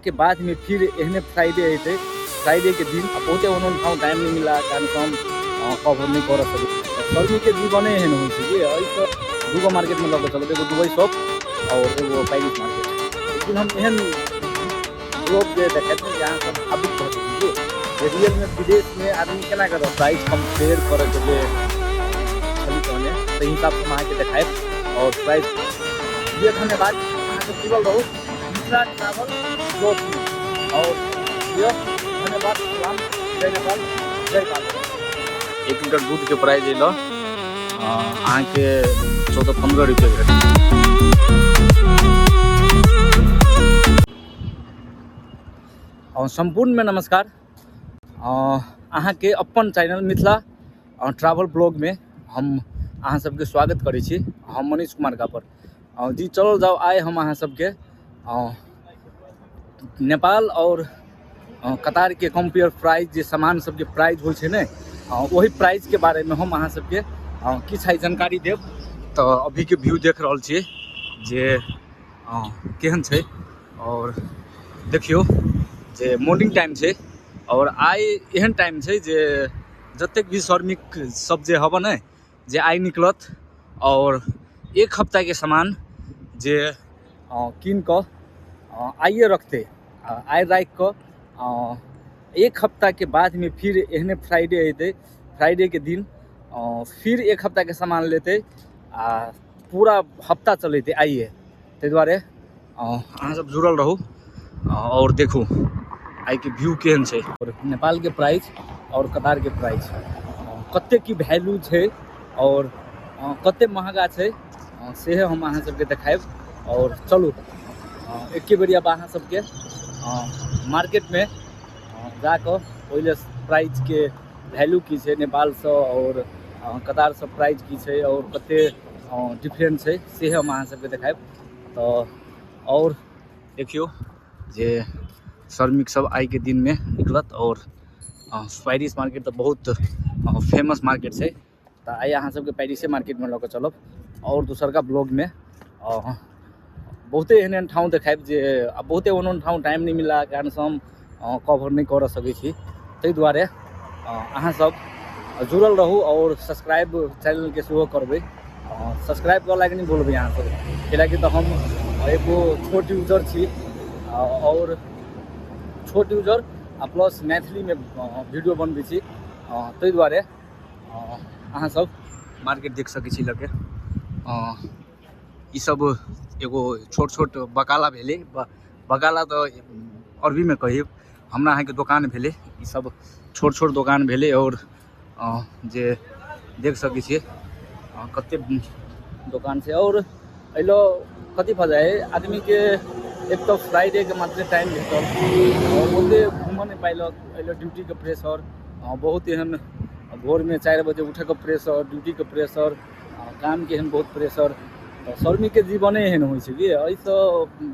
के बाद में फिर एहने फ्राइडे अयतै, फ्राइडे के दिन आ बहुते ओहन ठाम टाइम नहि मिलला कारण हम कवर नहि करऽ सकी। गर्मीके जीवने एहन होइ छै कि एहिसँ दूगो मार्केटमे लऽ कऽ चलब, एगो दुबई शॉप आओर एगो पेरिस मार्केट। एक दिन हम एहन ब्लॉग जे देखायब ने जे अहाँ सब भावुक भऽ जेबै कि जे रियलमे विदेशमे आदमी केना कऽ प्राइस कम्पेयर करऽके जे छली कहने ताहि हिसाबसँ हम अहाँके देखायब आओर प्राइस ये। धन्यवाद, अहाँ सब जुड़ल रहू मिथिला ट्रैवल ब्लॉग में और ये धन्यवाद। सलाम, जय नेपाल, जय भारत। 1 लीटर दूध के प्राइस अयलो अहाँके 14-15 रुपये भेटत। सम्पूर्ण में नमस्कार, अहाँके अपन चैनल मिथिला ट्रैवल ब्लॉग में हम अहाँ सबके स्वागत करै छी। हम मनीष कुमार कापर जी। चलल जाओ, आइ हम अहाँ सबके नेपाल और कतार के कम्पेयर प्राइस, जे सामान सबके प्राइस होइ छै ने, ओहि प्राइस के बारे में हम अहाँ सबके किछु आइ जानकारी देब। तऽ अभी के व्यू देख रहल छियै जे केहन छै और देखियौ जे मॉर्निंग टाइम छै और आइ एहन टाइम छै जे जतेक भी श्रमिक सब जे हब ने जे आइ निकलत और एक हफ्ता के सामान जे कीन कऽ आइए रखते, आइ राखि कऽ एक हफ्ता के बाद में फिर एहने फ्राइडे अयतै, फ्राइडे के दिन फिर एक हफ्ता के सामान लेतै आ पूरा हफ्ता चलेतै आइए। ताहि दुआरे अहाँ सब जुड़ल रहू और देखू आइ के व्यू केहन छै और नेपाल के प्राइस और कतार के प्राइस कते की वैल्यू छै और कते महंगा छै से हम अहाँ सबके देखायब। और चलू एके बेरी अब अहाँ सबके मार्केट में जाकऽ ओहि प्राइस के वैल्यू की छै नेपालसँ और कतारसँ प्राइस की छै और कते डिफरेंट छै से हम अहाँ सबके देखायब। तऽ और देखियौ जे श्रमिक सब आइ के दिन में निकलत और पेरिस मार्केट तऽ बहुत फेमस मार्केट छै, तऽ आइ अहाँ सबके पेरिसे मार्केट में लऽ कऽ चलब और दोसरका ब्लॉग में बहुते एहन एहन ठाम देखायब जे आ बहुते ओहन ओहन ठाम टाइम नहि मिलला कारण से हम कवर नहि करऽ सकै छी। ताहि दुआरे अहाँ सब जुड़ल रहू और सब्सक्राइब चैनल के सेहो करबै। सब्सक्राइब करऽ लागी नहि भूलबै अहाँ सब, कियाकि तऽ हम एगो छोट यूजर छी और छोट यूजर आ प्लस मैथिलीमे वीडियो बनबै छी, ताहि दुआरे अहाँ सब मार्केट देख सकै छी लगे। ई सब एगो छोट छोट बकाला भेलै, बकाला तऽ अरबीमे कही हमरा अहाँके दोकान भेलै, ई सब छोट छोट दोकान भेलै और जे देख सकै छियै कते दोकान छै। और एहि कथी भऽ जाइ आदमीके, एक तऽ फ्राइडे के मात्र टाइम भेटल और ओते घूमऽ नहि पाइलक, एहि ड्यूटीके प्रेशर बहुत, एहन भोरमे 4 बजे उठैके प्रेशर, ड्यूटीके प्रेशर, कामके एहन बहुत प्रेशर। तऽ श्रमिकके जीवने एहन होइ छै कि एहिसँ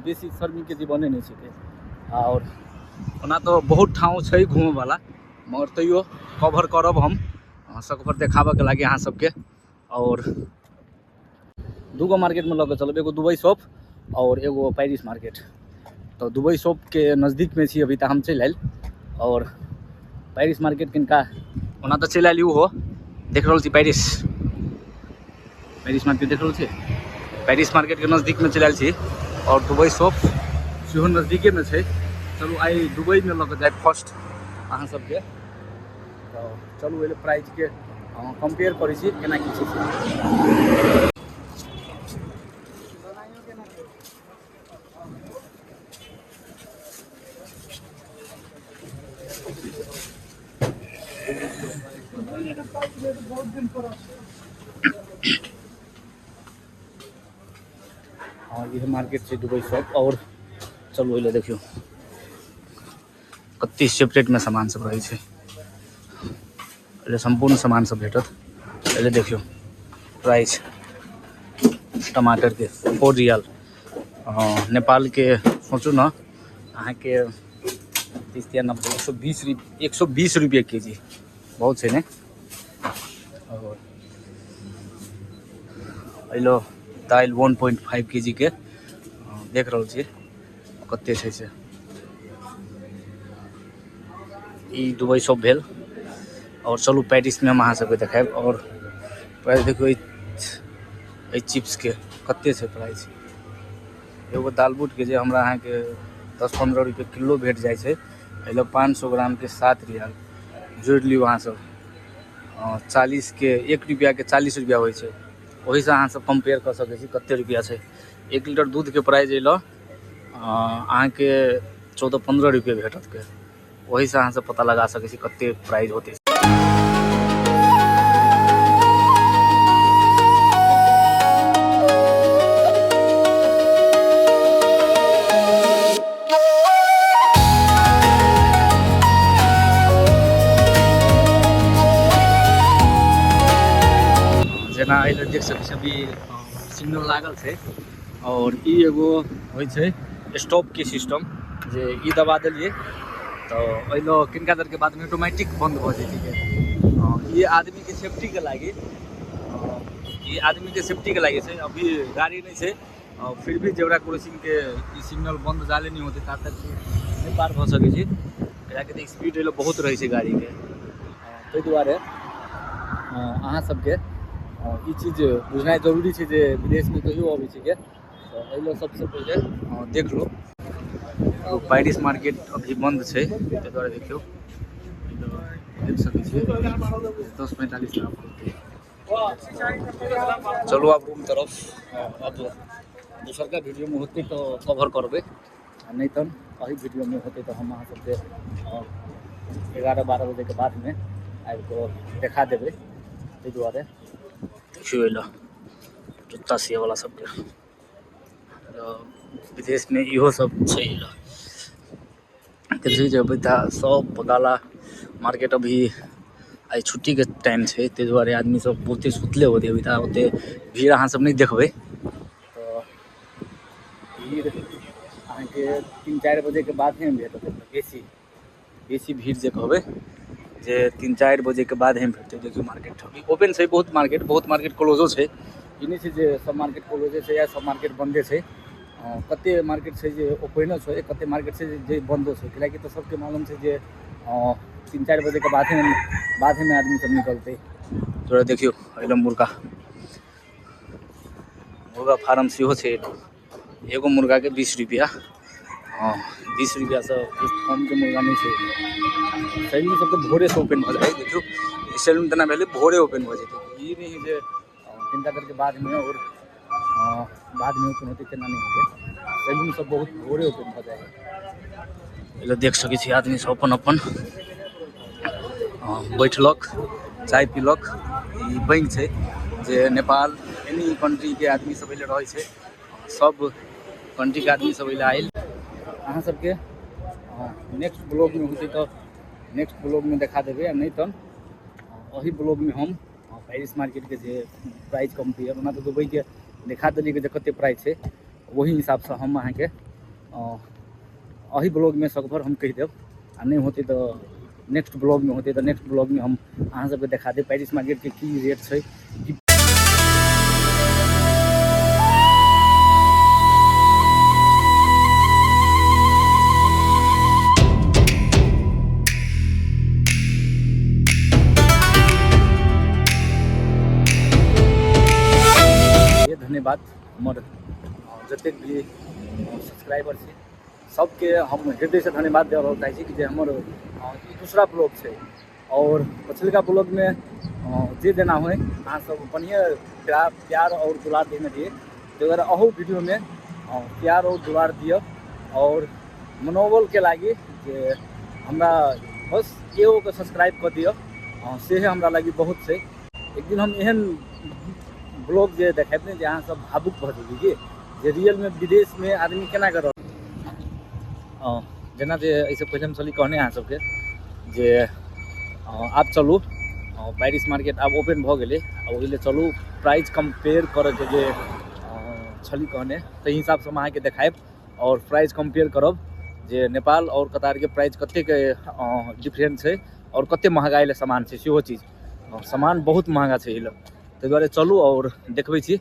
बेसी श्रमिकके जीवने नहि छै। आओर ओना तऽ बहुत ठाम छै घूमऽवला, मगर तैयो कवर करब हम सकभर देखाबऽके लागि अहाँ सबके। और दूगो मार्केटमे लऽ कऽ चलब, एगो दुबई शॉप और एगो पेरिस मार्केट। तऽ दुबई शॉपके नजदीकमे छी अभी तऽ हम चलि आयल और पेरिस मार्केट किनका ओना तऽ चलि आयल ओहो देख रहल छी। पेरिस पेरिस मार्केट देख रहल छी, पेरिस मार्केटके नजदीकमे चलि आयल छी और दुबई शॉप सेहो नजदीकेमे छै। चलू आइ दुबईमे लऽ कऽ जायब फर्स्ट अहाँ सबके। तऽ चलू ओहि प्राइसके कम्पेयर करै छी केना की छै। हाँ, इहे मार्केट छै दुबई शॉप। और चलू ओहि लए देखियौ कते सेपरेटमे सामान सब रहै छै, एहि सम्पूर्ण सामान सब भेटत। एहि देखियौ प्राइस टमाटरके 4 रियाल, नेपालके सोचू ने अहाँके 30 या 90, 120 120 रुपये के जी, बहुत छै ने। और एलो दालि 1.5 के जी के देख रहल छी कते छै से। ई दुबई सब भेल। और चलू पेरिस में हम अहाँ सबके देखायब। और प्राइस देखियौ एहि चिप्सके कते छै प्राइस। एगो दालबुट के जे हमरा अहाँके 10-15 रुपये किलो भेट जाइ छै, एहि लए 500 ग्रामके 7 रियाल जोड़ि लियौ अहाँ सब। 40 के 1 रुपया के 40 रुपया होइ छै, ओहिसँ अहाँ सब कम्पेयर कऽ सकै छी कते रुपया छै। 1 लीटर दूध के प्राइस एहि लए अहाँके 14-15 रुपये भेटत के, ओहिसँ अहाँ सब पता लगा सकै छी कते प्राइस होतै। जेना एहि लए देख सकै छी अभी सिग्नल लागल छै और ई एगो होइ छै स्टॉप के सिस्टम, जे ई दबा देलियै तऽ एहि लए किनका देरके बादमे ऑटोमेटिक बंद भऽ जेतै। ई आदमीके सेफ्टीके लागी, ई आदमीके सेफ्टीके लागी छै। अभी गाड़ी नहि छै फिर भी जेब्रा क्रॉसिंग के ई सिग्नल बंद जाले नहीं होते ता तक नहीं पार भऽ सकै छै, कियाकि तऽ स्पीड एलै बहुत रहै छै गाड़ीके। ताहि दुआरे अहाँ सबके ई चीज बुझनाइ जरूरी छै जे विदेशमे कहियो अबै छै के, तऽ एहि लए सबसँ पहिले देख लो। पेरिस मार्केट अभी बंद छै, ताहि दुआरे देखियौ देख सकै छियै 10:45 आब खुलतै। चलू आब रूम तरफ, अब दोसरका वीडियो में होतै तऽ कवर करबै, आ नहि तऽ एही वीडियो में होतै तऽ हम अहाँ सबके 11-12 बजेके बादमे आबि कऽ देखा देबै। ताहि दुआरे देखियौ एहि लए जुत्ता सियवला सबके विदेशमे इहो सब छै। एहि लए देखियौ जे अभी तऽ सब बगाला मार्केट अभी आइ छुट्टीके टाइम छै, ताहि दुआरे आदमी सब बहुते सुतले होतै। अभी तऽ ओते भीड़ अहाँ सब नहि देखबै, तऽ भीड़ अहाँके 3-4 बजेके बाद ही भेटत। बेसी बेसी भीड़ जे कहबै जे 3-4 बजेके बाद ही भेटतै। देखियौ मार्केट अभी ओपन छै, बहुत मार्केट क्लोजो छै। ई नहि छै जे सब मार्केट क्लोजे छै या सब मार्केट बंदे छै। कते मार्केट छै जे ओपनो छै, कते मार्केट छै जे बंदो छै, कियाकि तऽ सबके मालूम छै जे 3-4 बजेके बादमे आदमी सब निकलतै। थोड़ा देखियौ एकदम मुर्गा मुर्गा फार्म सेहो छै। एगो मुर्गाके 20 रुपया, हँ 20 रुपयासँ कमके मुर्गा नहि छै। सैलून सब तऽ भोरेसँ ओपन भऽ जाइ, देखियौ सैलून तेना भेलै भोरे ओपन भऽ जेतै। ई नहि जे तिनका देरके बादमे और बादमे ओपन होतै तेना नहि होतै। सैलून सब बहुत भोरे ओपन भऽ जाइ है। एहि देख सकै छी आदमी सब अपन अपन बैठलक चाय पीलक। ई बैंक छै जे नेपाल एनी कंट्रीके आदमी सब एहिले रहै छै, सब कंट्रीके आदमी सब एहिले आयल। अहाँ सबके नेक्स्ट ब्लॉगमे होतै तऽ नेक्स्ट ब्लॉगमे देखा देबै, आ नहि तऽ एही ब्लॉगमे हम पेरिस मार्केटके जे प्राइस कम्पेयर, ओना तऽ दुबईके देखा देलियै जे कते प्राइस छै, ओही हिसाबसँ हम अहाँके एही ब्लॉगमे सकभर हम कहि देब। आ नहि होतै तऽ नेक्स्ट ब्लॉगमे होतै तऽ नेक्स्ट ब्लॉगमे हम अहाँ सबके देखा देब पेरिस मार्केटके की रेट छै, की धन्यवाद हमर जतेक भी सब्सक्राइबर छै सबके हम हृदयसँ धन्यवाद दऽ रहल चाहै छी कि जे हमर ई दूसरा ब्लॉग छै। और पछिलका ब्लॉगमे जे जेना होइ अहाँ सब बढ़िआँ प्यार और दुलार देने रहियै, ताहि दुआरे अहू वीडियोमे प्यार और दुलार दिअ। और मनोबलके लागि जे हमरा बस एगोके सब्सक्राइब कऽ दिअ, से हमरा लागि बहुत छै। एक दिन हम एहन ब्लॉग जे देखायब ने जे अहाँ सब भावुक भऽ जेबै कि जे रियलमे विदेशमे आदमी केना कऽ रहल। जेना जे एहिसँ पहिले हम छली कहने अहाँ सबके जे आब चलू पेरिस मार्केट आब ओपन भऽ गेलै, आ ओहि लए चलू प्राइस कम्पेयर करऽके जे छली कहने ताहि हिसाबसँ हम अहाँके देखायब और प्राइस कम्पेयर करब जे नेपाल और कतारके प्राइस कतेक डिफरेंट छै और कते महगाइ लए सामान छै, सेहो चीज। सामान बहुत महगा छै एहि लए, ताहि दुआरे चलू और देखबै छी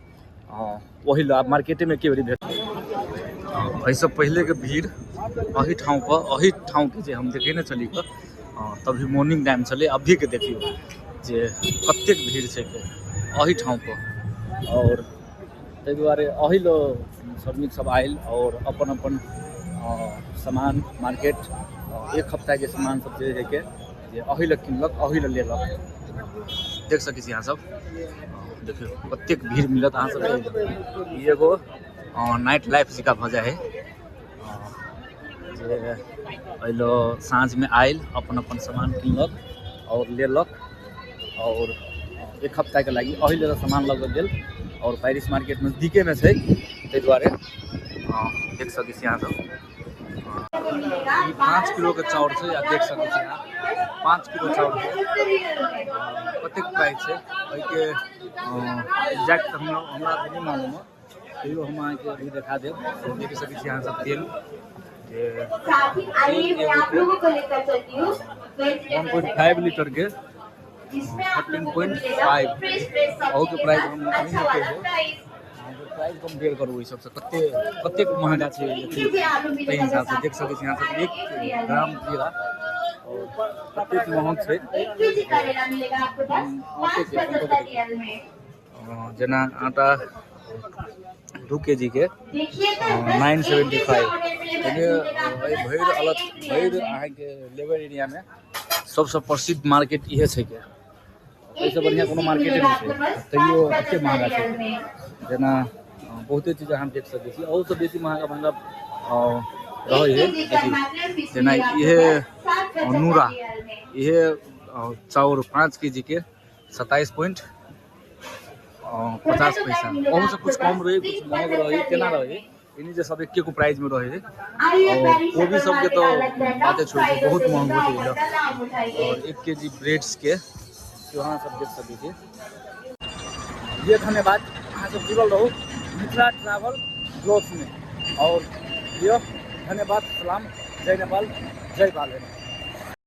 ओहि लए आब मार्केटेमे के बेरी भेट। एहिसँ पहिलेके भीड़ एही ठाँवपर, एही ठाँवके जे हम देखे ने छली कऽ तभी मॉर्निंग टाइम छलै। अभीके देखियौ जे कतेक भीड़ छै एहि ठाम पर। और ताहि दुआरे एहि लो श्रमिक सब आयल और अपन अपन सामान मार्केट एक हफ्ताके सामान सब जे है के जे एहि लए किनलक एहि लए लेलक। देख सकै छी अहाँ सब, देखियौ कतेक भीड़ मिलत अहाँ सबके। ई एगो नाइट लाइफ जकाँ भऽ जाइ है जे एहि साँझमे आयल अपन अपन सामान किनलक और लेलक और एक हफ्ताके लागि एहि लेल सामान लऽ कऽ गेल। और पेरिस मार्केट नजदीकेमे छै, ताहि दुआरे देख सकै छी अहाँ सब। ई 5 किलो के चाउर छै, आ देख सकै छी अहाँ 5 किलो चाउर के कतेक प्राइस छै। एहिके एग्जैक्ट हमरा तऽ नहि मालूम है, तैयो हम अहाँके अभी देखा देब। देख सकै छी अहाँ सब तेल जे 1.5 लीटर के 13.5 अहूके प्राइस हम नहीं कहि देब, अहाँके प्राइस कम्पेयर करू ओहि सबसँ कतेक कतेक महगा छै ताहि हिसाबसँ। देख सकै छी अहाँ सब 1 ग्राम जीरा और कतेक महग छै। जेना आटा 2 केजी के 975। भरि अलग भरि अहाँके लेबर एरियामे सबसँ प्रसिद्ध मार्केट इहे छै के, एहिसँ बढ़िआँ कोनो मार्केटे नहि छै, तैयो एतेक महगा छै। जेना बहुते चीज अहाँ देख सकै छी, अहूसँ बेसी महगा महगा रहै है। जेना इहे नूरा, इहे चाउर 5 केजी के 27.50 पैसा, अहूसँ कुछ कम रहै कुछ महग रहै तेना रहै, यानी जे सब एके गो प्राइस में रहे। और कोबी सबके तो बातें छोड़ दो, बहुत महग होते हैं। और 1 केजी ब्रेड्स के अहाँ सब देख सकै छी। ये धन्यवाद, अहाँ सब जुड़ल रहू मिथिला ट्रैवल ब्लॉग्स में। और ये धन्यवाद, सलाम, जय नेपाल, जय बालेन।